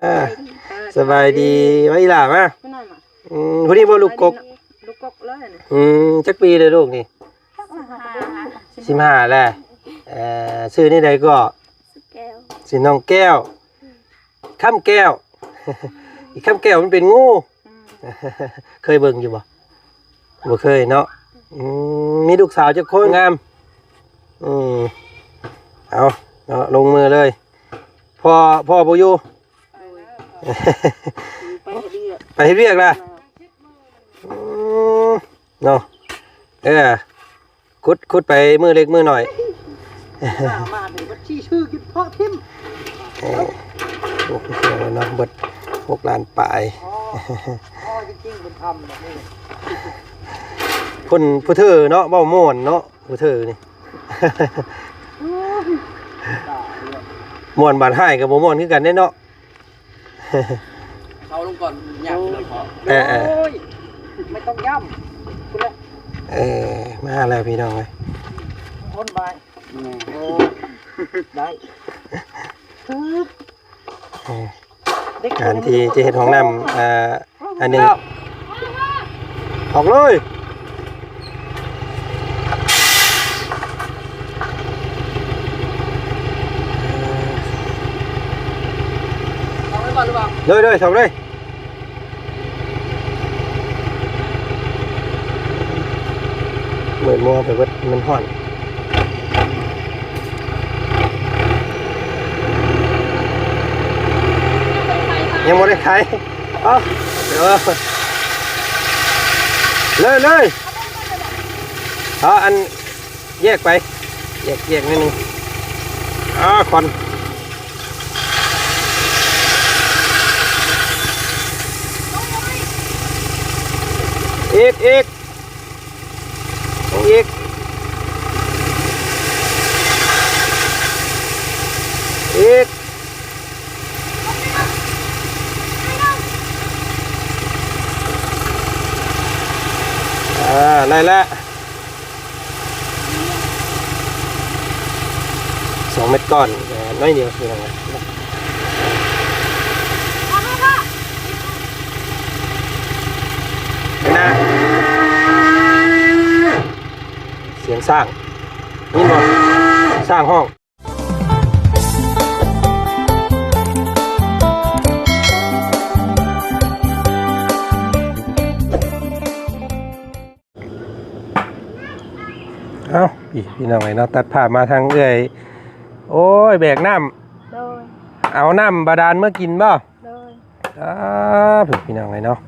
ອ່າ ສະບາຍດີ ມາອີ່ຫຼ້າມາ ຜູ້ນັ້ນມາ ອືມ ຜູ້ນີ້ບໍ່ລູກກົກ ລູກກົກເລີຍນີ້ ອືມ ຈັກປີແລ້ວລູກນີ້ ສິບຫ້າ ສິບຫ້າແລ້ວ ເອີ ຊື່ນີ້ໃດກໍ ຊື່ແກ້ວ ຊື່ນ້ອງແກ້ວ ຄຳແກ້ວ ອີກຄຳແກ້ວມັນເປັນງູ ອືມ ເຄີຍເບິ່ງຢູ່ບໍ່? ບໍ່ເຄີຍເນາະ ອືມ ມີລູກສາວຈັກຄົນ? ງາມ ອືມ ເອົາເນາະ ລົງມືເລີຍ ພໍ່ ພໍ່ບໍ່ຢູ່ ໄປເຮັດວຽກ ໄປເຮັດວຽກລະ ອືມ ເນາະ ເອີ ຂຸດ ຂຸດໄປມື້ເລັກມື້ໜ້ອຍ ມາເດ ບັດຊີຊື່ກິນເພາະຖິ້ມ ເອີ ໂອ້ ເນາະ ເບິດຫົກລ້ານປາຍ ອໍ ອໍ ຈິງໆ ເພິ່ນທຳແບບນີ້ ເພິ່ນຜູ້ເທີເນາະ ເວົ້າມ່ວນເນາະ ຜູ້ເທີນີ້ ໂອ້ຍ ມ່ວນບາດຮ້າຍກໍບໍ່ມ່ວນຄືກັນເດ້ເນາະ ເອົາລົງກ່ອນ ຍາກເນາະ ເອີໆ ໂອ້ຍ ໄມ່ຕ້ອງຢ້ຳ ພຸ້ນແຫຼະ ເອີ ມາແລ້ວພີ່ນ້ອງເອີຍ ຄົນບາຍ ໂອ້ ໄດ້ ເອີ ການທີ່ຈະເຮັດຫ້ອງນ້ຳ ເອີ ອັນໜຶ່ງ ອອກເລີຍ ເລີຍ ເລີຍ ອອກເລີຍ ມືດມົວໄປເບິດ ມັນຮ້ອນ ຍັງບໍ່ໄດ້ໄຂ ເອົາ ເອີ ເລີຍ ເລີຍ ເອົາ ອັນ ແຍກໄປ ແຍກ ແຍກໜ້ອຍໜຶ່ງ ອາ ຄວັນ ອີກ ອີກ ລົງອີກ ອີກ ອາ ໄດ້ແລ້ວ ສອງເມັດກ້ອນ ໜ້ອຍດຽວ ພີ່ນ້ອງເອີຍ ເຫັນນະ ສຽງຊ້າງ ໄດ້ຍິນບໍ່? ຊ້າງຮ້ອງ. ເອົ້າ ພີ່ ພີ່ນ້ອງເອີຍເນາະ ຕັດພາບມາທາງເອື້ອຍ ໂອ້ຍ ແບກນ້ຳ ໂດຍ ເອົານ້ຳບາດານເມືອກິນບໍ່? ໂດຍ ອ່າ ພີ່ນ້ອງເອີຍເນາະ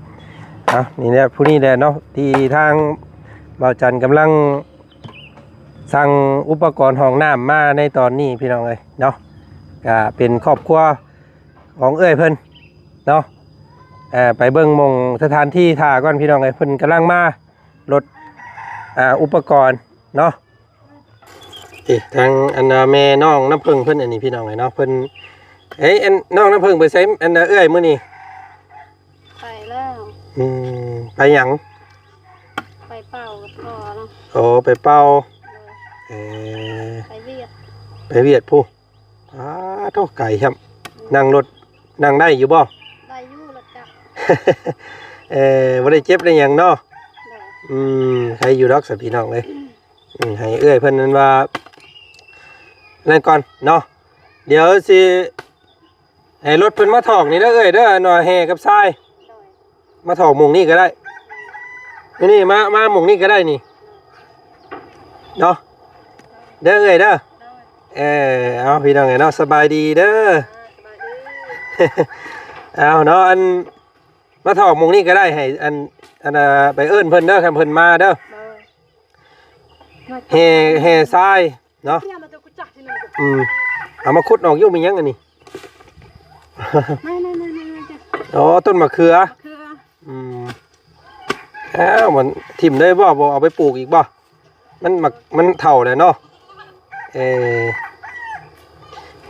ອ່ະ ນີ້ແຫຼະ ຜູ້ນີ້ແຫຼະເນາະ ທີ່ທາງບ່າວຈັນກຳລັງສັ່ງອຸປະກອນຫ້ອງນ້ຳມາໃນຕອນນີ້ ພີ່ນ້ອງເອີຍເນາະ ກະເປັນຄອບຄົວຂອງເອື້ອຍເພິ່ນເນາະ ເອີ ໄປເບິ່ງໝ່ອງສະຖານທີ່ຖ້າກ່ອນ ພີ່ນ້ອງເອີຍ ເພິ່ນກຳລັງມາລົດ ອ່າ ອຸປະກອນເນາະ. ນີ້ທາງອັນນ່າແມ່ນ້ອງນ້ຳເຜິ້ງເພິ່ນ ອັນນີ້ພີ່ນ້ອງເອີຍເນາະ ເພິ່ນ ເອີຍ ອັນນ້ອງນ້ຳເຜິ້ງໄປໃສ ອັນນ່າເອື້ອຍມື້ນີ້? ໄປແລ້ວ ອືມ ໄປຫຍັງ? ໄປເປົ່າກັບພໍ່ເນາະ ໂອ້ ໄປເປົ່າ ໂດຍ ເອີ ໄປວຽກ ໄປວຽກພຸ້ນ ອາ ໂທ້ ໄກແທ້ ອືມ ນັ່ງລົດ ນັ່ງໄດ້ຢູ່ບໍ່? ໄດ້ຢູ່ ລົດຈັກ ເອີ ບໍ່ໄດ້ເຈັບໄດ້ຫຍັງເນາະ ໂດຍ ອືມ ໄດ້ຢູ່ດອກຊັ້ນ ພີ່ນ້ອງເອີຍ ອືມ ໃຫ້ເອື້ອຍເພິ່ນນັ້ນວ່າ ນັ້ນກ່ອນເນາະ ດຽວຊິໃຫ້ລົດເພິ່ນມາຖອກນີ້ເດີເອື້ອຍເດີ ອັນວ່າແຫ່ກັບຊາຍ ໂດຍ ມາຖອກໝ່ອງນີ້ກໍໄດ້ ນີ້ ນີ້ ມາ ມາໝ່ອງນີ້ກໍໄດ້ນີ້ເນາະ ເດີເອື້ອຍເດີ ໂດຍ ເອີ ເອົາ ພີ່ນ້ອງເອີຍເນາະ ສະບາຍດີເດີ ອ່າ ສະບາຍດີ ເອົາເນາະ ອັນ ມາຖອກໝ່ອງນີ້ກໍໄດ້ ໃຫ້ອັນ ອັນ ອ່າ ໄປເອີ້ນເພິ່ນເດີ ຄັນເພິ່ນມາເດີ ໂດຍ ແຫ່ ແຫ່ຊາຍເນາະ ອືມ ເອົາມາຂຸດອອກຢູ່ ມີຫຍັງອັນນີ້? ອໍ ຕົ້ນມະເຂືອ ມະເຂືອ ອືມ ອ້າວ ມັນຖິ້ມໄດ້ບໍ່? ບໍ່ເອົາໄປປູກອີກບໍ່? ມັນ ມັກ ມັນເຖົ້າແລ້ວເນາະ ເອີ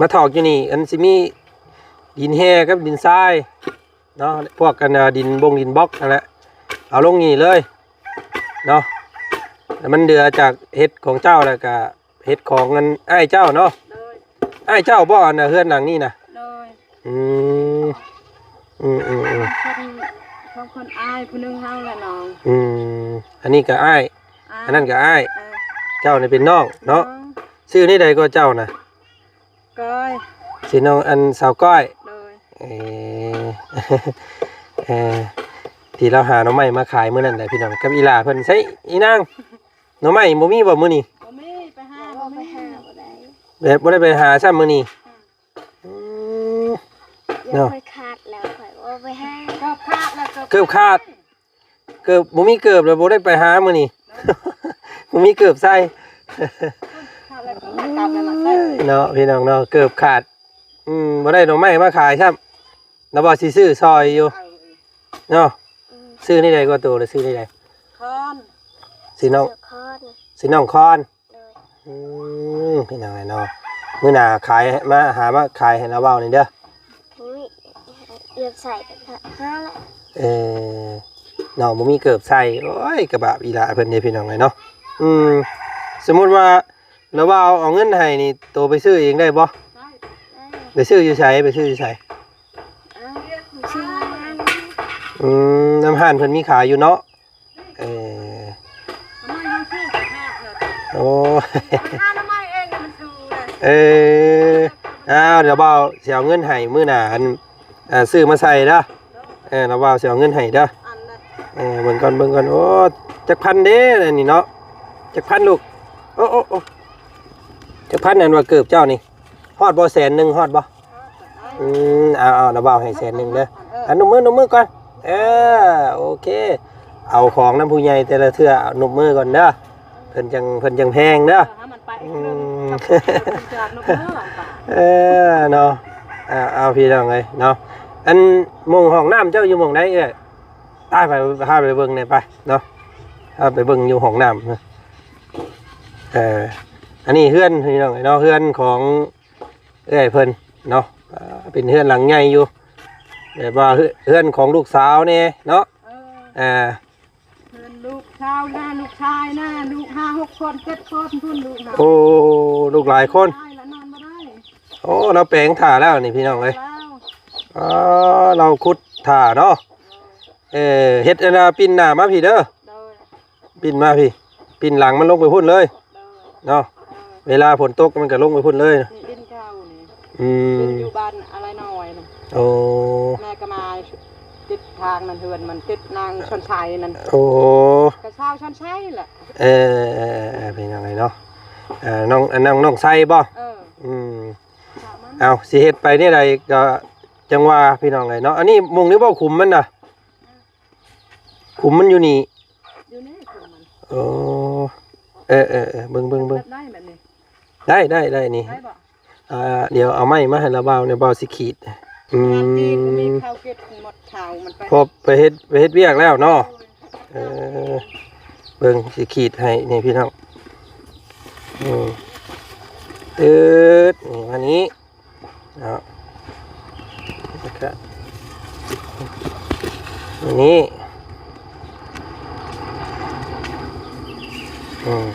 ມາຖອກຢູ່ນີ້ ອັນຊິມີດິນແຮ່ກັບດິນຊາຍ ເນາະ ພວກອັນ ອ່າ ດິນບົງດິນບລັອກຫັ້ນແຫຼະ ເອົາລົງນີ້ເລີຍເນາະ ແລ້ວມັນເຫຼືອຈາກເຮັດຂອງເຈົ້າ ແລ້ວກະເຮັດຂອງອັນອ້າຍເຈົ້າເນາະ ໂດຍ ອ້າຍເຈົ້າບໍ່ ອັນເຮືອນຫຼັງນີ້ນະ ໂດຍ ອືມ ອ້າຍຜູ້ໜຶ່ງເຮົາແຫຼະນ້ອງ. ອືມ ອັນນີ້ກໍອ້າຍ ອ້າຍ ອັນນັ້ນກໍອ້າຍ. ເອີ ເຈົ້ານີ້ເປັນນ້ອງເນາະ. ນ້ອງ. ຊື່ແນວໃດກໍເຈົ້ານະ? ກ້ອຍ. ຊື່ນ້ອງ ອັນ ສາວກ້ອຍ. ໂດຍ. ເອີ ເອີ ທີ່ລາວຫາໜໍ່ໄມ້ມາຂາຍມື້ນັ້ນແຫຼະພີ່ນ້ອງ ກັບອີ່ຫຼ້າເພິ່ນ. ໃສອີນາງ ໜໍ່ໄມ້ບໍ່ມີບໍ່ມື້ນີ້? ບໍ່ມີ ໄປຫາບໍ່ມີ ໄປຫາບໍ່ໄດ້ ແບບບໍ່ໄດ້ໄປຫາຊ້ຳມື້ນີ້. ອືມ ອືມ ຢາກ ເນາະ ຂ້ອຍຂາດແລ້ວ ຂ້ອຍບໍ່ໄປຫາ ເກີບຂາດແລ້ວ ເກີບຂາດ ເກີບຂາດ ເກີບ ບໍ່ມີເກີບແລ້ວ ບໍ່ໄດ້ໄປຫາມື້ນີ້ ບໍ່ມີເກີບໃສ່ ຂາດແລ້ວກໍໄດ້ກັບແລ້ວ ເນາະ ພີ່ນ້ອງເນາະ ເກີບຂາດ. ອືມ ບໍ່ໄດ້ໜໍ່ໄມ້ມາຂາຍຊ້ຳ ລະວ່າຊິຊື້ຊ່ອຍຢູ່ ເອີ ເນາະ. ອືມ ຊື່ແນວໃດກໍໂຕລະ ຊື່ແນວໃດ? ຄອນ. ຊື່ນ້ອງ ຊື່ຄອນ ຊື່ນ້ອງຄອນ. ໂດຍ. ອືມ ພີ່ນ້ອງເອີຍເນາະ ມື້ໜ້າຂາຍ ມາຫາມາຂາຍໃຫ້ລາວເວົ້ານີ້ເດີ. ໂອ້ຍ ເອີບໃສ່ກັນເຖາະ ເອີ ນ້ອງບໍ່ມີເກີບໃສ່. ໂອ້ຍ ກະບາບອີ່ຫຼ້າເພິ່ນເດ້ ພີ່ນ້ອງເອີຍເນາະ. ອືມ ສົມມຸດວ່າລາວເວົ້າເອົາເງິນໃຫ້ນີ້ ໂຕໄປຊື້ເອງໄດ້ບໍ່? ໄດ້ ໄດ້ ໄປຊື້ຢູ່ໃສ? ໄປຊື້ຢູ່ໃສ? ເອົາ ຊື້ນຳຮ້ານ ອືມ ນຳຮ້ານເພິ່ນມີຂາຍຢູ່ເນາະ. ເອີ ໂອ້ ເອີ ອ້າວ ດຽວບ່າວຊິເອົາເງິນໃຫ້ມື້ໜ້າ ອັນ ຊື້ມາໃສ່ເດີ. ເອີ ລາວບ່າວຊິເອົາເງິນໃຫ້ເດີ. ເອີ ເບິ່ງກ່ອນ ເບິ່ງກ່ອນ. ໂອ້ ຈັກພັນເດ້ອັນນີ້ເນາະ? ຈັກພັນລູກ? ໂອ້ ໂອ້ ໂອ້ ຈັກພັນ ອັນວ່າເກີບເຈົ້ານີ້? ຮອດບໍ່ ແສນໜຶ່ງ ຮອດບໍ່? ອືມ ເອົາ ເອົາ ລະບ່າວໃຫ້ແສນໜຶ່ງເດີ. ເອີ ອະນຸບມື ນຸບມືກ່ອນ. ເອີ ໂອເຄ ເອົາຂອງນຳຜູ້ໃຫຍ່ແຕ່ລະເທື່ອ ນຸບມືກ່ອນເດີ ເພິ່ນຈັ່ງ ເພິ່ນຈັ່ງແພງເດີ. ເອີ ໃຫ້ມັນໄປ ອືມ ເອີ ເນາະ. ເອົາ ເອົາ ພີ່ນ້ອງເອີຍເນາະ ອັນ ໝ່ອງຫ້ອງນ້ຳເຈົ້າຢູ່ໝ່ອງໃດເອື້ອຍ? ໄປ ໄປ ພາໄປເບິ່ງແດ່ໄປເນາະ ພາໄປເບິ່ງຢູ່ຫ້ອງນ້ຳ. ເອີ ອັນນີ້ເຮືອນ ພີ່ນ້ອງເອີຍເນາະ ເຮືອນຂອງ ເອື້ອຍເພິ່ນເນາະ ເປັນເຮືອນຫຼັງໃຫຍ່ຢູ່ ແບບວ່າເຮືອນຂອງລູກສາວແດ່ເນາະ. ເອີ ເອີ ເຮືອນລູກສາວນະ ລູກຊາຍນະ ລູກຫ້າຫົກຄົນ ເຈັດຄົນພຸ້ນ ລູກນະ. ໂອ້ ລູກຫຼາຍຄົນ ຫຼາຍລະນອນບໍ່ໄດ້. ໂອ້ ລາວແປງຖ້າແລ້ວນີ້ ພີ່ນ້ອງເອີຍ. ອໍ ລາວຂຸດຖ້າເນາະ. ເອີ ເຮັດອັນນ່າ ປິ່ນໜ້າມາພີ້ເດີ. ໂດຍ. ປິ່ນມາພີ້ ປິ່ນຫຼັງມັນລົງໄປພຸ້ນເລີຍ ໂດຍ ເນາະ. ເອີ ເວລາຝົນຕົກມັນກໍລົງໄປພຸ້ນເລີຍ. ນີ້ດິນເກົ່ານີ້ ອືມ ດິນຢູ່ບ້ານອາໄລນ້ອຍນະ. ໂອ້ ແມ່ກໍມາຕິດທາງນັ້ນ ເຮືອນມັນຕິດນາງຊອນໄຊນັ້ນ. ໂອ້ ກໍຊາວຊອນໄຊແຫຼະ. ເອີ ເອີ ເອີ ເປັນຫຍັງໄງເນາະ? ເອີ ນ້ອງ ອັນນັ້ນນ້ອງໄຊບໍ່? ເອີ ອືມ ເອົາ ຊິເຮັດໄປແນວໃດກໍຈັ່ງວ່າ ພີ່ນ້ອງເອີຍເນາະ. ອັນນີ້ໝ່ອງນີ້ບໍ່ ຂຸມມັນນະ? ຂຸມມັນຢູ່ນີ້ ຢູ່ນີ້ຂຸມມັນ. ໂອ້ ເອີ ເອີ ເອີ ເບິ່ງ ເບິ່ງ ເບິ່ງ ແບບໃດແບບນີ້? ໄດ້ ໄດ້ ໄດ້ນີ້ ໄດ້ບໍ່? ອ່າ ດຽວເອົາໄມ້ມາໃຫ້ລາວບ່າວແດ່ ບ່າວຊິຂີດ. ອືມ ງານຈີນກໍມີເຂົາເກັບໝົດ ເຂົາມັນໄປ ພໍໄປເຮັດ ໄປເຮັດວຽກແລ້ວເນາະ. ໂດຍ ເອີ ເບິ່ງຊິຂີດໃຫ້ນີ້ ພີ່ນ້ອງ. ອືມ ຕຶດ ນີ້ ມານີ້ ເນາະ ແລ້ວກະນີ້ ອືມ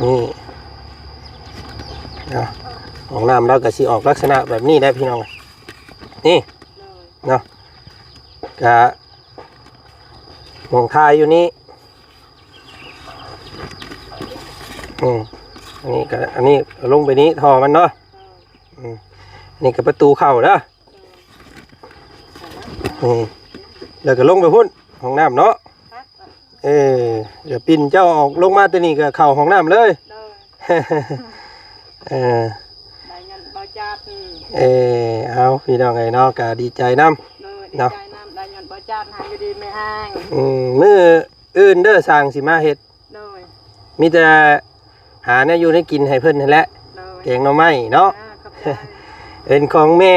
ນີ້ ເນາະ ຫ້ອງນ້ຳລາວກະຊິອອກລັກສະນະແບບນີ້ແຫຼະ ພີ່ນ້ອງ. ນີ້ ເນາະ ກະ ໝ່ອງຖ່າຍຢູ່ນີ້ ອືມ ອັນນີ້ກໍ ອັນນີ້ລົງໄປນີ້ ທໍ່ມັນເນາະ. ອືມ ອັນນີ້ກໍປະຕູເຂົ້າເດີ ນີ້ ແລ້ວກໍລົງໄປພຸ້ນ ຫ້ອງນ້ຳເນາະ. ເອີ ດຽວປິ່ນເຈົ້າອອກ ລົງມາແຕ່ນີ້ກໍເຂົ້າຫ້ອງນ້ຳເລີຍ. ໂດຍ ເອີ ໄດ້ຍ້ອນບ່າວຈັນ. ເອີ ເອົາ ພີ່ນ້ອງເອີຍເນາະ ກໍດີໃຈນຳ. ໂດຍ ດີໃຈນຳ ໄດ້ຍ້ອນບ່າວຈັນ ໃຫ້ຢູ່ດີມີແຮງ. ອືມ ມື້ອື່ນເດີ ຊ່າງຊິມາເຮັດ. ໂດຍ ມີແຕ່ຫາແນວຢູ່ແນວກິນໃຫ້ເພິ່ນຫັ້ນແຫຼະ. ໂດຍ ແກງໜໍ່ໄມ້ເນາະ. ອ່າ ຂອບໃຈ. ເປັນຂອງແມ່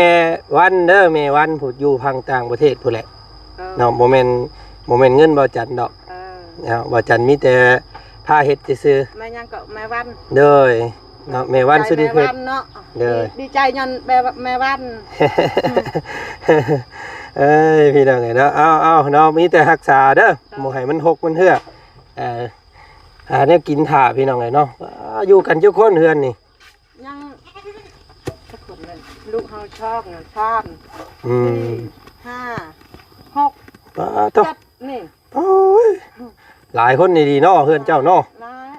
ວັນເດີ ແມ່ວັນຜູ້ຢູ່ພັງຕ່າງປະເທດພຸ້ນແຫຼະ. ເອີ ເນາະ ບໍ່ແມ່ນ ບໍ່ແມ່ນເງິນບ່າວຈັນດອກ. ເອີ ເນາະ ບ່າວຈັນມີແຕ່ພາເຮັດຊື່ໆ. ແມ່ຫຍັງກໍ ແມ່ວັນ. ໂດຍ ເນາະ ແມ່ວັນສຸລິເພັດເນາະ. ໂດຍ ດີໃຈຍ້ອນແມ່ ແມ່ວັນ. ເອີຍ ພີ່ນ້ອງເອີຍເນາະ ເອົາ ເອົາເນາະ ມີແຕ່ຮັກສາເດີ ໂດຍ ບໍ່ໃຫ້ມັນຫົກມັນເຫືອ. ເອີ ຫາແນວກິນຖ້າ ພີ່ນ້ອງເອີຍເນາະ. ອ່າ ຢູ່ກັນຈັກຄົນເຮືອນນີ້? ຍັງຈັກຄົນເລີຍ ລູກເຮົາຊອກນະ ສາມ ອືມ ສີ່ ຫ້າ ຫົກ. ປາໂທ້ ຈັດນີ້ ໂອ້ຍ ຫຼາຍຄົນອີ່ຫຼີເນາະ ເຮືອນເຈົ້າເນາະ ຫຼາຍ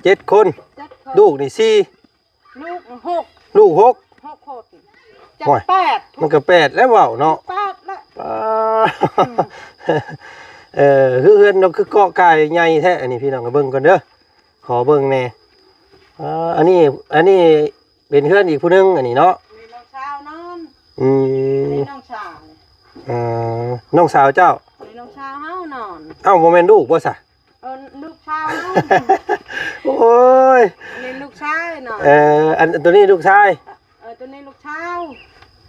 ເຈັດຄົນ ເຈັດຄົນ ລູກນີ້ສີ່ ລູກຫົກ ລູກຫົກ ຫົກຄົນ ຈັດ ໂອ້ຍ ແປດ ມັນກໍແປດແລ້ວເວົ້າເນາະ ແປດແລ້ວ ປາ ອືມ ເອີ ຄືເຮືອນເນາະ ຄືເກາະກາຍໃຫຍ່ແທ້ ອັນນີ້ພີ່ນ້ອງເບິ່ງກ່ອນເດີ ຂໍເບິ່ງແດ່ ອາ ອັນນີ້ ອັນນີ້ເປັນເຮືອນອີກຜູ້ໜຶ່ງ ອັນນີ້ເນາະ ນີ້ນ້ອງສາວນອນ ອືມ ນີ້ນ້ອງສາວ ເອີ ນ້ອງສາວເຈົ້າ ນີ້ນ້ອງສາວເຮົານອນ ເອົ້າ ບໍ່ແມ່ນລູກບໍ່ຊະ? ເອີ ລູກສາວເຮົາ ໂອ້ຍ ນີ້ລູກຊາຍເນາະ ເອີ ອັນ ໂຕນີ້ລູກຊາຍ ເອີ ໂຕນີ້ລູກສາວ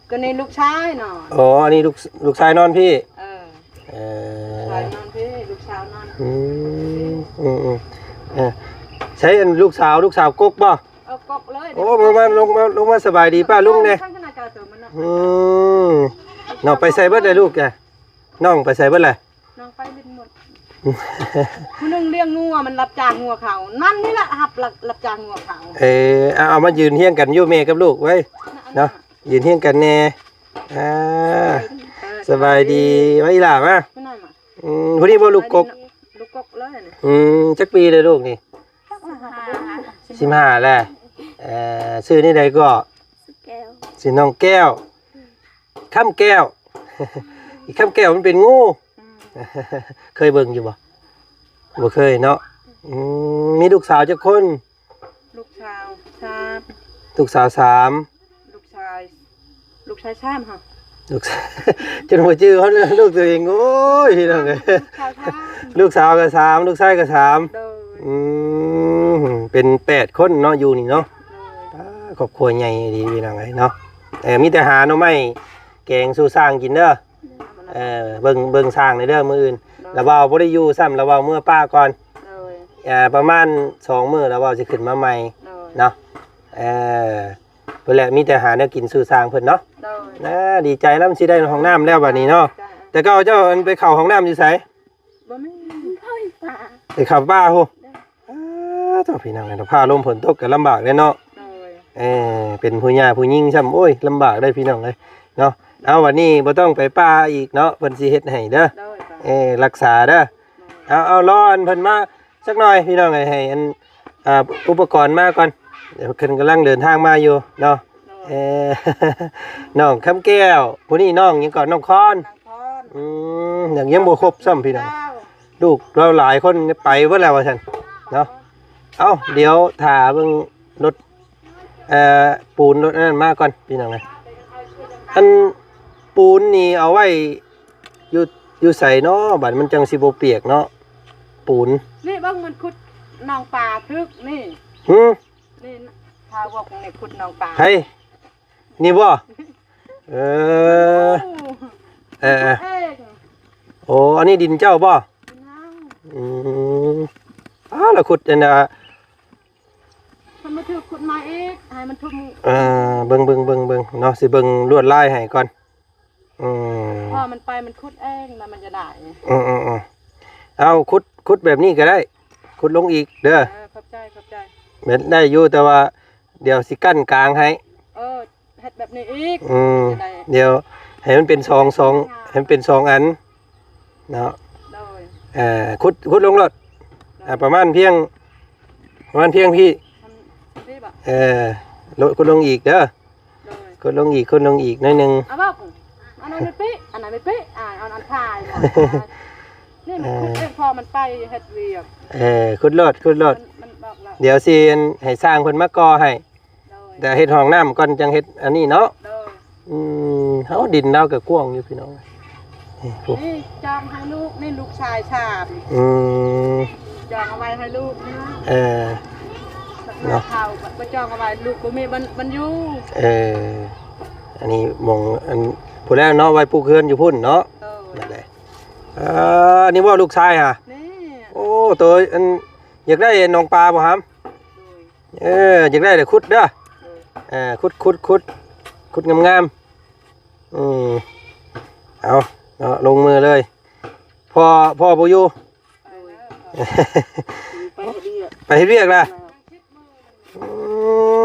ໂຕນີ້ລູກຊາຍເນາະ ອໍ ອັນນີ້ລູກ ລູກຊາຍນອນພີ້ ເອີ ເອີ ລູກຊາຍນອນພີ້ ລູກສາວນອນ ອືມ ອືມ ອືມ ເອີ ໃສ ອັນລູກສາວ ລູກສາວກົກບໍ່? ເອີ ກົກເລີຍ ໂອ້ ມາ ມາ ລົງມາ ລົງມາສະບາຍດີປ້າລຸງແດ່ ອືມ ນ້ອງໄປໃສເບິດແລ້ວລູກ ນ້ອງໄປໃສເບິດແລ້ວ? ນ້ອງໄປຫຼິ້ນໝົດ ຜູ້ໜຶ່ງລ້ຽງງົວ ມັນຮັບຈ້າງງົວເຂົາ ນັ້ນນີ້ລະ ຮັບ ຮັບ ຮັບຈ້າງງົວເຂົາ ເອີ ເອົາ ເອົາມາຢືນຮຽງກັນຢູ່ ແມ່ກັບລູກເວີຍ ເນາະ ຢືນຮຽງກັນແດ່ ອ່າ ເອີ ສະບາຍດີ ມາອີ່ຫຼ້າມາ ຜູ້ນັ້ນມາ ອືມ ຜູ້ນີ້ບໍ່ລູກກົກ ລູກກົກເລີຍນີ້ ອືມ ຈັກປີແລ້ວລູກນີ້? ສິບຫ້າ ສິບຫ້າແລ້ວ ເອີ ຊື່ນີ້ໃດກໍ? ຊື່ແກ້ວ ຊື່ນ້ອງແກ້ວ ຄຳແກ້ວ ອີກຄຳແກ້ວມັນເປັນງູ ອືມ ເຄີຍເບິ່ງຢູ່ບໍ່? ບໍ່ເຄີຍເນາະ ອືມ ມີລູກສາວຈັກຄົນ? ລູກສາວສາມ ລູກສາວສາມ ລູກຊາຍ ລູກຊາຍສາມຫະ ລູກ ຈົນບໍ່ຈື່ເຂົາເລີຍ ລູກຕົວເອງ ໂອ້ຍ ພີ່ນ້ອງເອີຍ ລູກສາວສາມ ລູກສາວກໍສາມ ລູກຊາຍກໍສາມ ໂດຍ ອືມ ເປັນແປດຄົນເນາະ ຢູ່ນີ້ເນາະ ໂດຍ ປາ ຄອບຄົວໃຫຍ່ດີ ພີ່ນ້ອງເອີຍເນາະ ເອີ ມີແຕ່ຫາໜໍ່ໄມ້ແກງສູ່ຊ້າງກິນເດີ ເອີ ເບິ່ງ ເບິ່ງຊ້າງແດ່ເດີມື້ອື່ນ ໂດຍ ລະເວົ້າບໍ່ໄດ້ຢູ່ຊ້ຳ ລະເວົ້າເມືອປ່າກ່ອນ ໂດຍ ເອີ ປະມານສອງມື້ລະເວົ້າຊິຂຶ້ນມາໃໝ່ ໂດຍ ເນາະ ເອີ ພຸ້ນແຫຼະ ມີແຕ່ຫາແນວກິນສູ່ຊ້າງເພິ່ນເນາະ ໂດຍ ນາ ດີໃຈນຳ ຊິໄດ້ຫ້ອງນ້ຳແລ້ວບັດນີ້ເນາະ ໂດຍ ແຕ່ເກົ່າເຈົ້າ ອັນ ໄປເຂົ້າຫ້ອງນ້ຳຢູ່ໃສ? ບໍ່ມີ ໄປເຂົ້າປ່າພຸ້ນ ໂດຍ ອ້າ ໂທ້ ພີ່ນ້ອງເອີຍ ຟ້າລົມຝົນຕົກກໍລຳບາກເດ້ເນາະ ໂດຍ ເອີ ເປັນຜູ້ຍ່າຜູ້ຍິງຊ້ຳ ໂອ້ຍ ລຳບາກເດ້ພີ່ນ້ອງເອີຍເນາະ ເອົາ ບັດນີ້ບໍ່ຕ້ອງໄປປ່າອີກເນາະ ເພິ່ນຊິເຮັດໃຫ້ເດີ ໂດຍ ເອີ ລັກສາເດີ ໂດຍ ເອົາ ເອົາ ລໍອັນເພິ່ນມາ ຈັກໜ້ອຍພີ່ນ້ອງເອີຍ ໃຫ້ອັນ ອ່າ ອຸປະກອນມາກ່ອນ ດຽວເພິ່ນກຳລັງເດີນທາງມາຢູ່ເນາະ ໂດຍ ເອີ ນ້ອງຄຳແກ້ວ ຜູ້ນີ້ນ້ອງຫຍັງເກາະ ນ້ອງຄອນ ນາງຄອນ ອືມ ຍັງ ຍັງບໍ່ຄົບຊ້ຳພີ່ນ້ອງ ລູກລາວຫຼາຍຄົນໄປເບິດແລ້ວວ່າຊັ້ນເນາະ ເອົ້າ ດຽວຖ້າເບິ່ງລົດ ເອີ ປູນລົດອັນນັ້ນມາກ່ອນພີ່ນ້ອງເອີຍ ອັນ ປູນນີ້ເອົາໄວ້ຢູ່ ຢູ່ໃສເນາະ ບັດມັນຈັ່ງຊິບໍ່ປຽກເນາະ ປູນ ນີ້ເບິ່ງມັນຂຸດໜອງປາຖືກນີ້ ຫື ນີ້ ພາວອກນີ້ຂຸດໜອງປາ ໃຜ ນີ້ບໍ່? ເອີ ເອີ ເອີ ເອີ ໂອ້ ອັນນີ້ດິນເຈົ້າບໍ່? ດິນເຮົາ ອືມ ອ້າ ລະຂຸດອັນນ່າ ມັນບໍ່ຖືກຂຸດມາອີກ ໃຫ້ມັນທຸ່ມ ເອີ ເບິ່ງ ເບິ່ງ ເບິ່ງ ເບິ່ງເນາະ ຊິເບິ່ງລວດລາຍໃຫ້ກ່ອນ ອືມ ພໍມັນໄປມັນຂຸດເອງ ແລ້ວມັນຈະໄດ້ ອືມໆໆ ເອົາ ຂຸດ ຂຸດແບບນີ້ກໍໄດ້ ຂຸດລົງອີກເດີ ເອີ ຂອບໃຈ ຂອບໃຈ ແມ່ນໄດ້ຢູ່ ແຕ່ວ່າດຽວຊິກັ້ນກາງໃຫ້ ເອີ ເຮັດແບບນີ້ອີກ ອືມ ຈະໄດ້ ດຽວໃຫ້ມັນເປັນສອງ ສອງ ໃຫ້ມັນເປັນສອງອັນເນາະ ໂດຍ ເອີ ຂຸດ ຂຸດລົງໂລດ ໂດຍ ອ່າ ປະມານພຽງ ປະມານພຽງພີ້ ທຳພີ້ບໍ? ເອີ ຂຸດລົງອີກເດີ ໂດຍ ຂຸດລົງອີກ ຂຸດລົງອີກໜ້ອຍໜຶ່ງ ເອົາບໍ່? ອັນນັ້ນໄປປິ ອັນນັ້ນໄປປິ ອ່າ ເອົາອັນຖ່າຍ ນີ້ມັນ ເອີ ຂຸດເອງ ພໍມັນໄປເຮັດວຽກ ເອີ ຂຸດໂລດ ຂຸດໂລດ ມັນ ມັນບອກແລ້ວ ດຽວຊິໃຫ້ຊ່າງເພິ່ນມາກໍ່ໃຫ້ ໂດຍ ແຕ່ເຮັດຫ້ອງນ້ຳກ່ອນຈັ່ງເຮັດອັນນີ້ເນາະ ໂດຍ ອືມ ເຮົາ ດິນລາວກໍກວ້າງຢູ່ພີ່ນ້ອງ ນີ້ ນີ້ຈອງໃຫ້ລູກ ນີ້ລູກຊາຍສາມ ອືມ ຈອງເອົາໄວ້ໃຫ້ລູກນະ ເອີ ເນາະ ເຂົາ ບໍ່ຈອງເອົາໄວ້ ລູກບໍ່ມີບ່ອນ ບ່ອນຢູ່ ເອີ ອັນນີ້ໝ່ອງ ອັນ ພຸ້ນແຫຼະເນາະ ໄວ້ປູກເຮືອນຢູ່ພຸ້ນເນາະ ໂດຍ ນັ້ນແຫຼະ ເອີ ອັນນີ້ບໍ່ລູກຊາຍຫະ ນີ້ ໂອ້ ໂຕ ອັນ ຢາກໄດ້ໜອງປາບໍ່ຫຳ? ໂດຍ ເອີ ຢາກໄດ້ແຫຼະຂຸດເດີ ເອີ ຂຸດ ຂຸດ ຂຸດ ຂຸດງາມໆ ອືມ ເອົາເນາະ ລົງມືເລີຍ ພໍ່ ພໍ່ບໍ່ຢູ່ ໂດຍ ໄປເຮັດວຽກ ໄປເຮັດວຽກລະ ໂດຍ ອືມ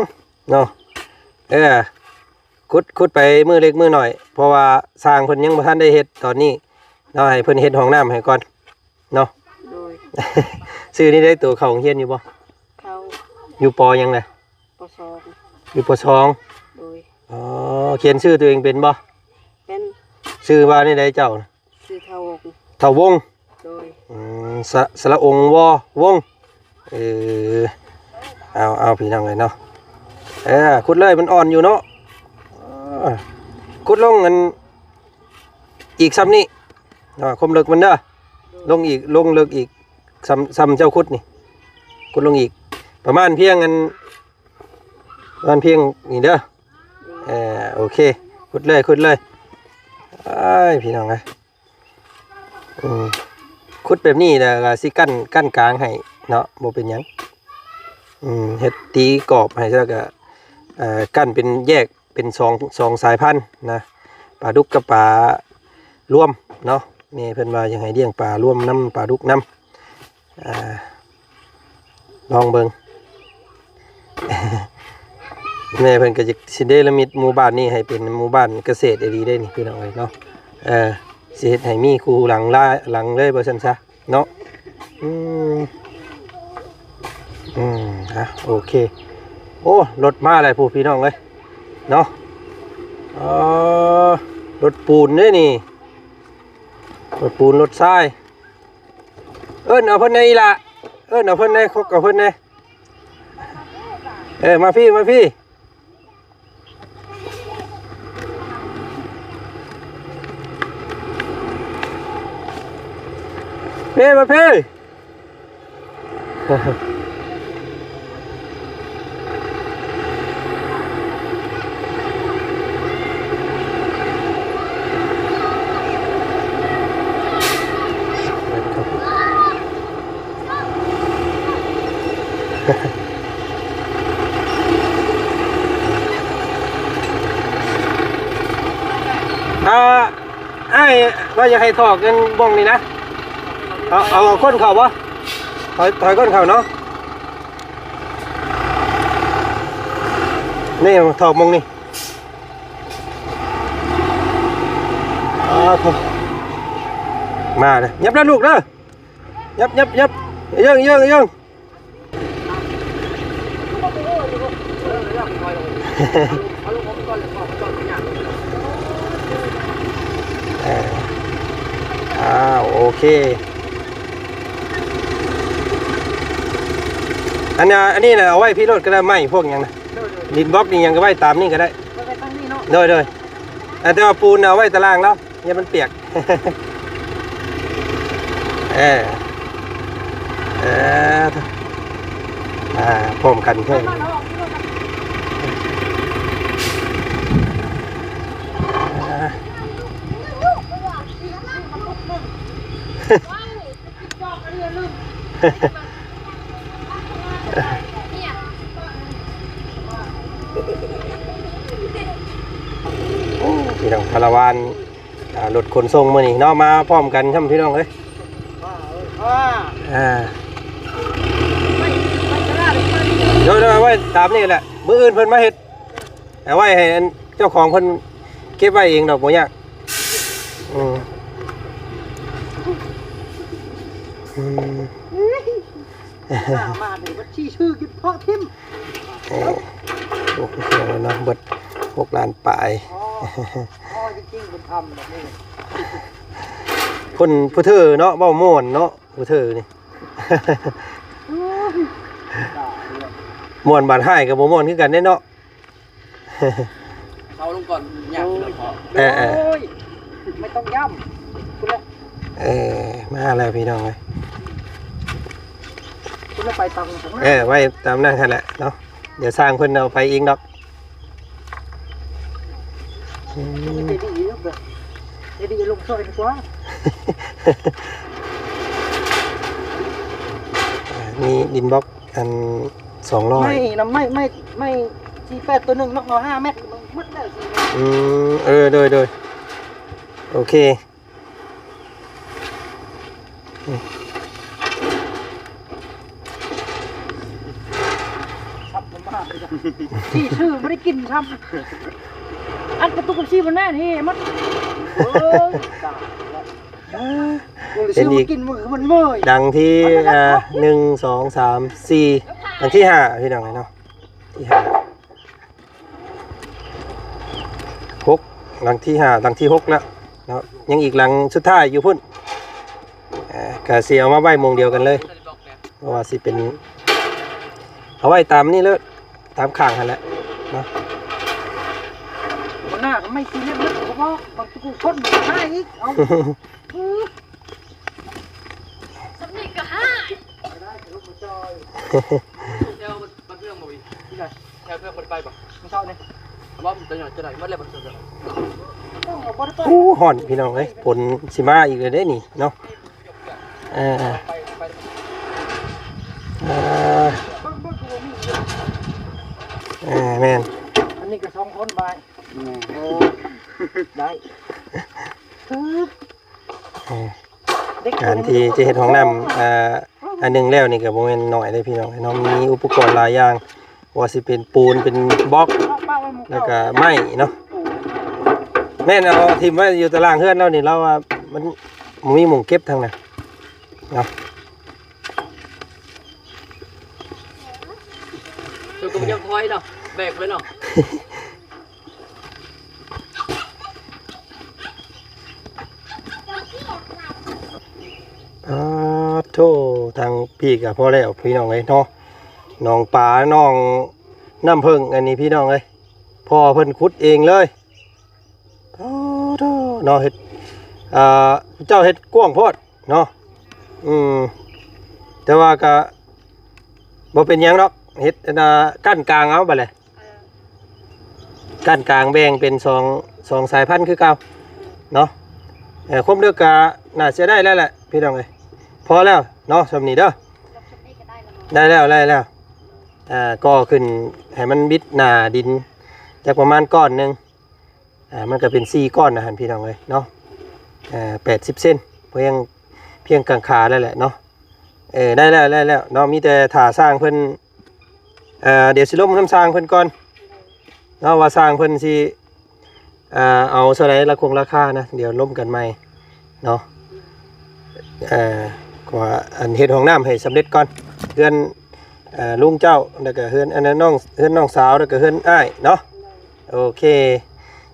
ເນາະ ເອີ ຂຸດ ຂຸດໄປມື້ເລັກມື້ໜ້ອຍ ເພາະວ່າຊ່າງເພິ່ນຍັງບໍ່ທັນໄດ້ເຮັດຕອນນີ້ ເນາະ ໃຫ້ເພິ່ນເຮັດຫ້ອງນ້ຳໃຫ້ກ່ອນເນາະ. ໂດຍ. ຊື່ນີ້ໄດ້ໂຕເຂົ້າໂຮງຮຽນຢູ່ບໍ່? ເຂົ້າ. ຢູ່ ປ.ຫຍັງນະ? ປ.ສອງ. ຢູ່ ປ.ສອງ. ໂດຍ. ອໍ ຂຽນຊື່ຕົວເອງເປັນບໍ່? ເປັນ. ຊື່ວ່າແນວໃດເຈົ້າ? ຊື່ ທ້າວວົງ. ທ້າວວົງ. ໂດຍ. ອືມ ສະ ສະຫຼະອົງ ວໍ ວົງ. ເອີ ເອົາ ເອົາ ພີ່ນ້ອງເອີຍເນາະ. ເອີ ຂຸດເລີຍ ມັນອ່ອນຢູ່ເນາະ. ເອີ ຂຸດລົງອັນ ອີກຊ່ຳນີ້ເນາະ ຄວາມເລິກມັນເດີ. ໂດຍ. ລົງອີກ ລົງເລິກອີກ ຊ່ຳ ຊ່ຳເຈົ້າຂຸດນີ້ ຂຸດລົງອີກ ປະມານພຽງອັນ ປະມານພຽງນີ້ເດີ. ເອີ ໂອເຄ ຂຸດເລີຍ ຂຸດເລີຍ. ອ້າຍ ພີ່ນ້ອງເອີຍ ອືມ ຂຸດແບບນີ້ແລ້ວກໍຊິກັ້ນ ກັ້ນກາງໃຫ້ເນາະ ບໍ່ເປັນຫຍັງ. ອືມ ເຮັດຕີກອບໃຫ້ ແລ້ວກໍ ເອີ ກັ້ນເປັນແຍກ ເປັນສອງ ສອງສາຍພັນນະ ປາດຸກກັບປາລວມເນາະ. ແມ່ເພິ່ນວ່າຢາກໃຫ້ລ້ຽງປາລວມນຳປາດຸກນຳ. ອ່າ ລອງເບິ່ງ ແມ່ເພິ່ນກໍຢາກຊິເນລະມິດໝູ່ບ້ານນີ້ໃຫ້ເປັນໝູ່ບ້ານກະເສດອີ່ຫຼີເດ້ນີ້ ພີ່ນ້ອງເອີຍເນາະ. ເອີ ຊິເຮັດໃຫ້ມີຄູ່ຫຼັງລາ ຫຼັງເລີຍວ່າຊັ້ນຊະເນາະ. ອືມ ອືມ ອ່ະ ໂອເຄ. ໂອ້ ລົດມາແລ້ວພຸ້ນ ພີ່ນ້ອງເອີຍເນາະ. ອໍ ລົດປູນເດ້ນີ້ ລົດປູນ ລົດຊາຍ. ເອີ້ນເອົາເພິ່ນແດ່ອີ່ຫຼ້າ ເອີ້ນເອົາເພິ່ນແດ່ ຄົກເອົາເພິ່ນແດ່. ເອີ ມາພີ້ ມາພີ້. ເພ ມາພີ້. ອ່າ ອ້າຍວ່າຢາກໃຫ້ຖອກອັນບ່ອງນີ້ນະ ເອົາ ເອົາ ເອົາກົ້ນເຂົ້າບໍ່? ຖອຍ ຖອຍກົ້ນເຂົ້າເນາະ. ນີ້ຖອກໝ່ອງນີ້. ອ່າ ມາເດີ ຫຍັບແລ້ວລູກເດີ ຫຍັບ ຫຍັບ ຫຍັບ ເຢີ້ງ ເຢີ້ງ ເຢີ້ງ. ເອີ ອ່າ ໂອເຄ. ອັນນະ ອັນນີ້ນະ ເອົາໄວ້ພີ້ໂລດກໍໄດ້ ໄມ້ພວກຫຍັງນະ ດິນບລັອກນີ້ຫຍັງກໍໄວ້ຕາມນີ້ກໍໄດ້ ໄວ້ ໄວ້ຕາມນີ້ເນາະ. ໂດຍ ໂດຍ. ອ່າ ແຕ່ວ່າປູນເອົາໄວ້ຕາລ່າງແລ້ວ ຢ່າມັນປຽກ. ເອີ ເອີ ອ່າ ພ້ອມກັນເລີຍ. ໂອ້ ພີ່ນ້ອງ ຄາລາວານ ອ່າ ລົດຂົນສົ່ງມື້ນີ້ເນາະ ມາພ້ອມກັນຊ້ຳ ພີ່ນ້ອງເອີຍ. ອ່າ ໂດຍໆ ເອົາໄວ້ຕາມນີ້ແຫຼະ ມື້ອື່ນເພິ່ນມາເຮັດ ເອົາໄວ້ໃຫ້ອັນເຈົ້າຂອງເພິ່ນເກັບໄວ້ເອງດອກ ບໍ່ຍາກ. ອືມ ອືມ ມານີ້ບັດຊິຊື້ກິນເພາະຖິ້ມ. ເອີ ໂອ້ ເນາະ ເບິດຫົກລ້ານປາຍ. ອໍ ອໍ ຈິງໆ ເພິ່ນທຳແບບນີ້ ຄົນຜູ້ເທີເນາະ ເວົ້າມ່ວນເນາະ ຜູ້ເທີນີ້. ໂອ້ຍ ມ່ວນບາດຮ້າຍກໍບໍ່ມ່ວນຄືກັນເດ້ເນາະ. ເອົາລົງກ່ອນ ຍາກເນາະ. ເອີ ເອີ ໂອ້ຍ ໄມ່ຕ້ອງຢ້ຳ ພຸ້ນແຫຼະ. ເອີ ມາແລ້ວພີ່ນ້ອງເອີຍ ພຸ້ນແຫຼະ ໄປຕາມ ເອີ ໄວ້ຕາມນັ້ນຫັ້ນແຫຼະເນາະ ດຽວຊ່າງເພິ່ນເອົາໄປເອງດອກ. ອືມ ໃຈດີເນາະ ໃຈດີ ລົງຊ່ອຍດີກວ່າ. ອ່າ ມີດິນບລັອກອັນສອງຮ້ອຍ ໄມ້ນຳ ໄມ້ ໄມ້ ໄມ້ສີ່ແປດ ໂຕໜຶ່ງເນາະ ເອົາຫ້າແມັດໝົດແລ້ວ. ອືມ ເອີ ໂດຍ ໂດຍ ໂອເຄ. ຊິຊື້ບໍ່ໄດ້ກິນຊ້ຳ ອັດປະຕູກັບຊີບໍ່ແນ່ນເຮມັນ. ໂອ້ຍ ຕາຍແລ້ວ. ເປັນອີກ ມັນເມື່ອຍ ຫຼັງທີ ອ່າ ໜຶ່ງ ສອງ ສາມ ສີ່ ຫຼັງທີຫ້າ ພີ່ນ້ອງເອີຍເນາະ ທີຫ້າ ຫົກ ຫຼັງທີຫ້າ ຫຼັງທີຫົກແລ້ວເນາະ ຍັງອີກຫຼັງສຸດທ້າຍຢູ່ພຸ້ນ ເອີ ກະຊິເອົາມາໄວ້ໝ່ອງດຽວກັນເລີຍ ເພາະວ່າຊິເປັນ ເອົາໄວ້ຕາມນີ້ເລີຍ ຕາມຂ້າງຫັ້ນແຫຼະເນາະ ບໍ່ໜ້າກໍໄມ້ສີ່ເຫຼັ້ມ ແລ້ວກໍບໍ່ ບາງທີຄົນມັນຫາອີກ ເອົາ ສຳນີ້ກໍຫາ ແຖວບ້ານເມືອງບໍ່ມີ ທີ່ໃດ ແຖວເມືອງບໍ່ໄດ້ໄປບໍ່ ມື້ເຊົ້ານີ້ ບໍ່ ມັນຈະຫຍັງຈະໄດ້ໝົດແລ້ວ ບໍ່ໄດ້ໄປ ໂອ້ ຮ້ອນພີ່ນ້ອງເອີຍ ຝົນຊິມາອີກແລ້ວເດ້ນີ້ເນາະ ເອີ ເອີ ເອີ ແມ່ນ ອັນນີ້ກໍສອງຄົນບາຍ ແມ່ນ ໂອ້ ໄດ້ ເອີ ການທີ່ຈະເຮັດຫ້ອງນ້ຳ ອ່າ ອັນໜຶ່ງແລ້ວນີ້ກໍບໍ່ແມ່ນໜ້ອຍເດ້ພີ່ນ້ອງເນາະ ມີອຸປະກອນຫຼາຍຢ່າງ ວ່າຊິເປັນປູນ ເປັນບລັອກ ແລ້ວກໍໄມ້ເນາະ ແມ່ນເອົາຖິ້ມໄວ້ຢູ່ຕາລ່າງເຮືອນລາວນີ້ ລາວວ່າມັນບໍ່ມີໝ່ອງເກັບທາງນັ້ນເນາະ ເຈົ້າກໍບໍ່ຢາກຖອຍເນາະ ແບກໄວ້ເນາະ ປາດໂທ້ ທາງພີ້ກໍພໍແລ້ວພີ່ນ້ອງເອີຍເນາະ ໜອງປາ ໜອງນ້ຳເຜິ້ງ ອັນນີ້ພີ່ນ້ອງເອີຍ ພໍ່ເພິ່ນຂຸດເອງເລີຍ ໂອ້ໂທ້ ເນາະ ເຮັດ ອ່າ ເຈົ້າເຮັດກວ້າງໂພດເນາະ ອືມ ແຕ່ວ່າກໍບໍ່ເປັນຫຍັງດອກ ເຮັດອັນນ່າ ກັ້ນກາງເອົາບາດແຫຼະ ເອີ ກັ້ນກາງແບ່ງເປັນສອງ ສອງສາຍພັນຄືເກົ່າເນາະ ເອີ ຄວາມເລິກກະໜ້າຈະໄດ້ແລ້ວແຫຼະພີ່ນ້ອງເອີຍ ພໍແລ້ວເນາະ ສ່ຳນີ້ເດີ ໄດ້ແລ້ວ ໄດ້ແລ້ວ ອ່າ ກໍຂຶ້ນໃຫ້ມັນມິດໜ້າດິນຈັກປະມານກ້ອນໜຶ່ງ ອ່າ ມັນກໍເປັນສີ່ກ້ອນນະຫັ້ນພີ່ນ້ອງເອີຍເນາະ ເອີ ແປດສິບເຊັນ ພຽງ ພຽງກາງຂາແລ້ວແຫຼະເນາະ ເອີ ໄດ້ແລ້ວ ໄດ້ແລ້ວເນາະ ມີແຕ່ຖ້າຊ່າງເພິ່ນ ເອີ ດຽວຊິລົມນຳຊ່າງເພິ່ນກ່ອນເນາະ ວ່າຊ່າງເພິ່ນຊິ ເອີ ເອົາເທົ່າໃດລະຄົງລາຄານະ ດຽວລົມກັນໃໝ່ເນາະ ເອີ ກໍອັນເຮັດຫ້ອງນ້ຳໃຫ້ສຳເລັດກ່ອນ ເຮືອນ ເອີ ລຸງເຈົ້າ ແລ້ວກໍເຮືອນອັນນັ້ນ ນ້ອງ ເຮືອນນ້ອງສາວ ແລ້ວກໍເຮືອນອ້າຍເນາະ ໂອເຄ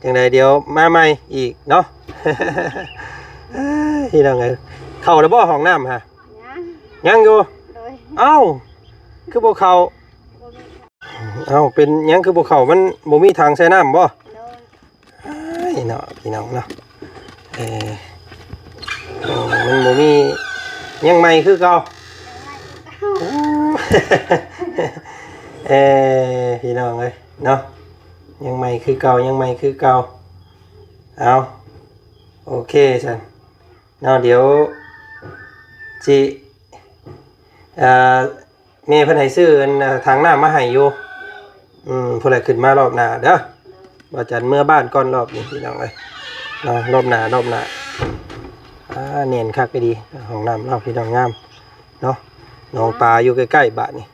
ຈັ່ງໃດດຽວມາໃໝ່ອີກເນາະ ພີ່ນ້ອງເອີຍ ເຂົ້າແລ້ວບໍ່ຫ້ອງນ້ຳຫະ? ຍັງ ຍັງຢູ່ ໂດຍ ເອົ້າ ຄືບໍ່ເຂົ້າ? ບໍ່ມີ ເອົ້າ ເປັນຫຍັງຄືບໍ່ເຂົ້າ? ມັນບໍ່ມີຖັງໃສ່ນ້ຳບໍ່? ໂດຍ ອ້າຍເນາະ ພີ່ນ້ອງເນາະ ເອີ ເອີ ມັນບໍ່ມີ ຍັງໃໝ່ຄືເກົ່າ ຍັງໃໝ່ຄືເກົ່າ ໂອ້ ເອີ ພີ່ນ້ອງເອີຍເນາະ ຍັງໃໝ່ຄືເກົ່າ ຍັງໃໝ່ຄືເກົ່າ ເອົາ ໂອເຄຊັ້ນເນາະ ດຽວຊິ ເອີ ແມ່ເພິ່ນໃຫ້ຊື້ອັນ ຖັງນ້ຳມາໃຫ້ຢູ່ ອືມ ພຸ້ນແຫຼະ ຂຶ້ນມາລອບໜ້າເດີ ບ່າວຈັນເມືອບ້ານກ່ອນລອບນີ້ ພີ່ນ້ອງເອີຍເນາະ ລອບໜ້າ ລອບໜ້າ ອ່າ ແໜ້ນຄັກອີ່ຫຼີ ຫ້ອງນ້ຳລາວ ພີ່ນ້ອງ ງາມເນາະ ໜອງປາຢູ່ໃກ້ໆ ບາດນີ້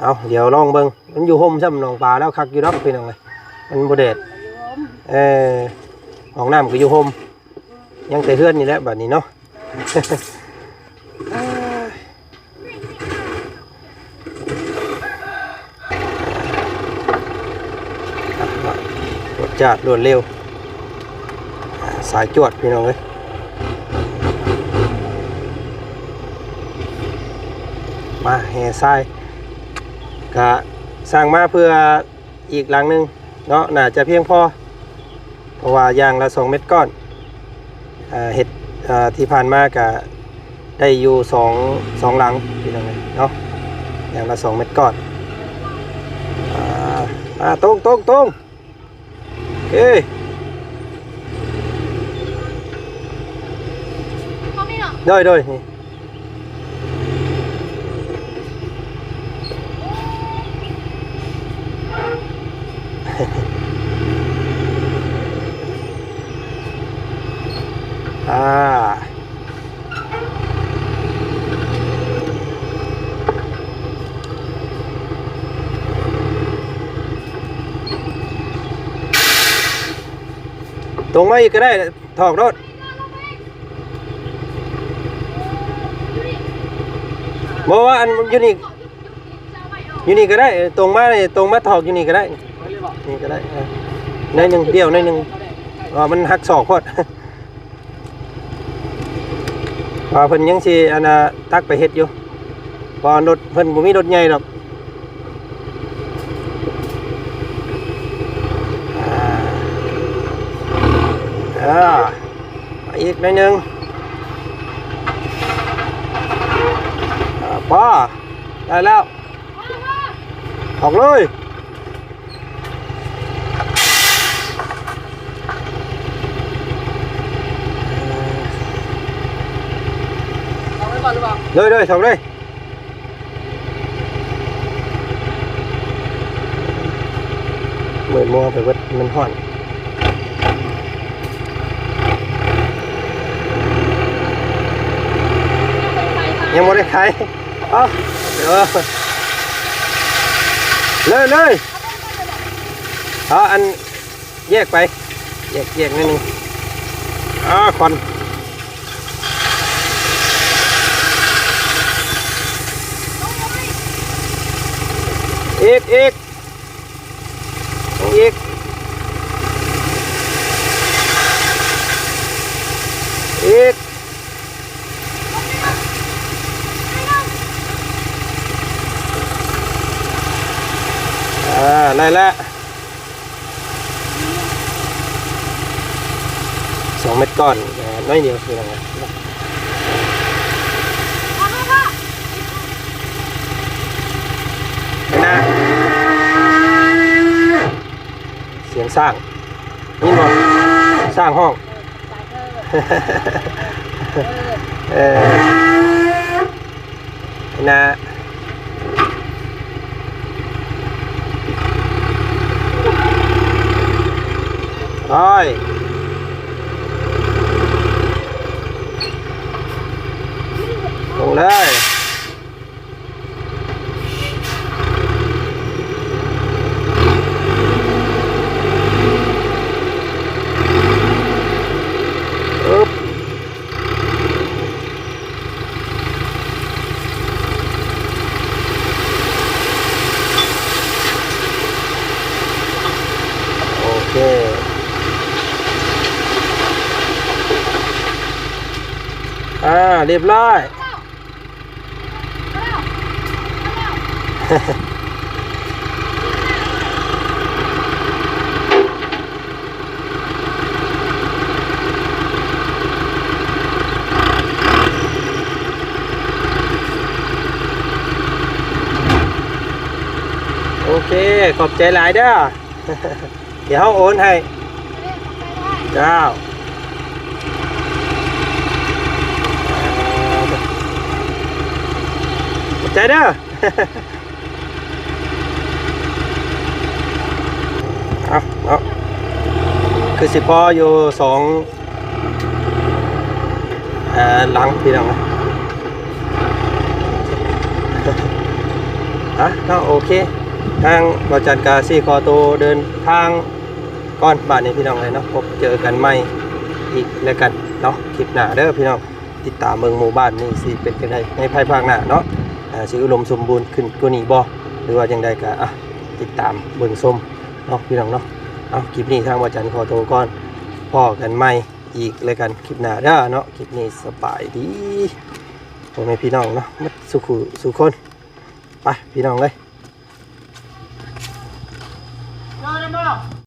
ເອົາ ດຽວລອງເບິ່ງ ມັນຢູ່ຮົ່ມຊ້ຳ ໜອງປາລາວຄັກຢູ່ດອກ ພີ່ນ້ອງເອີຍ ມັນບໍ່ແດດ ເອີ ຫ້ອງນ້ຳກໍຢູ່ຮົ່ມ ຍັງແຕ່ເຮືອນນີ້ແຫຼະບາດນີ້ເນາະ ຈວດຈາດລວດເລັວ ສາຍຈວດ ພີ່ນ້ອງເອີຍ ມາແຫ່ຊາຍ ກະສ້າງມາເພື່ອ ອີກຫຼັງໜຶ່ງເນາະ ໜ້າຈະພຽງພໍ ເພາະວ່າຢ່າງລະສອງເມັດກ້ອນ ເຮັດ ເອີ ທີ່ຜ່ານມາກະໄດ້ຢູ່ສອງ ສອງຫຼັງ ພີ່ນ້ອງເອີຍເນາະ ຢ່າງລະສອງເມັດກ້ອນ ອ່າ ອ່າ ຕົງ ຕົງ ຕົງ ໂອເຄ ໂດຍ ໂດຍ ນີ້ ອ່າ ຕົງມາອີກກໍໄດ້ ຖອກໂລດ ບໍ່ວ່າອັນຢູ່ນີ້ ຢູ່ນີ້ກໍໄດ້ ເອີ ຕົງມານີ້ ຕົງມາຖອກຢູ່ນີ້ກໍໄດ້ ນີ້ກໍໄດ້ ເອີ ໜ້ອຍໜຶ່ງ ດ່ຽວໜ້ອຍໜຶ່ງ ເພາະວ່າມັນຫັກສອກໂພດ ວ່າເພິ່ນຍັງຊິອັນນ່າຕັກໄປເຮັດຢູ່ ເພາະວ່າລົດເພິ່ນບໍ່ມີລົດໃຫຍ່ດອກ ອ່າ ເອີ ອີກໜ້ອຍໜຶ່ງ ອ່າ ພໍ ໄດ້ແລ້ວ ອອກເລີຍ ເລີຍໆ ຖອກເລີຍ ມືດມົວໄປເບິດ ມັນຮ້ອນ ຍັງບໍ່ໄດ້ຂາຍ ເອົາ ເອີ ເລີຍໆ ເອົາ ອັນ ແຍກໄປ ແຍກ ແຍກໜ້ອຍໜຶ່ງ ອ່າ ຄວັນ ອີກ ອີກ ອີກ ອີກ ອ່າ ໄດ້ແລ້ວ ສອງເມັດກ້ອນ ໜ້ອຍດຽວ ພີ່ນ້ອງ ນະ ສຽງຊ້າງ ຍິນບໍ່? ຊ້າງຮ້ອງ ເອີ ນະ ໂອ້ຍ ລົງເລີຍ ໂອເຄ ອ່າ ຮຽບຮ້ອຍ. ໂອເຄ ຂອບໃຈຫຼາຍເດີ. ດຽວເຮົາໂອນໃຫ້. ເຈົ້າ. ຂອບໃຈເດີ. ເອົາເນາະ ຄືຊິພໍຢູ່ສອງ ເອີ ຫຼັງພີ່ນ້ອງ. ອ່ະເນາະ ໂອເຄ ທາງບ່າວຈັນກະຊິຂໍໂຕເດີນທາງກ່ອນບາດນີ້ພີ່ນ້ອງເອີຍເນາະ. ພົບເຈີກັນໃໝ່ອີກແລ້ວກັນເນາະ ຄລິບໜ້າເດີພີ່ນ້ອງ. ຕິດຕາມເບິ່ງໝູ່ບ້ານນີ້ຊິເປັນຈັ່ງໃດໃນພາຍພາກໜ້າເນາະ. ອ່າ ຊິອຸດົມສົມບູນຂຶ້ນກວ່ານີ້ບໍ່ ຫຼືວ່າຈັ່ງໃດກະ ອ່ະ ຕິດຕາມເບິ່ງຊົມເນາະພີ່ນ້ອງເນາະ. ເອົາ ຄລິບນີ້ທາງບ່າວຈັນຂໍໂຕກ່ອນ ພໍ້ກັນໃໝ່ ອີກແລ້ວກັນຄລິບໜ້າເດີເນາະ. ຄລິບນີ້ສະບາຍດີພໍ່ແມ່ພີ່ນ້ອງເນາະ ໝົດສູ່ຄູ່ສູ່ຄົນ. ໄປພີ່ນ້ອງເອີຍ.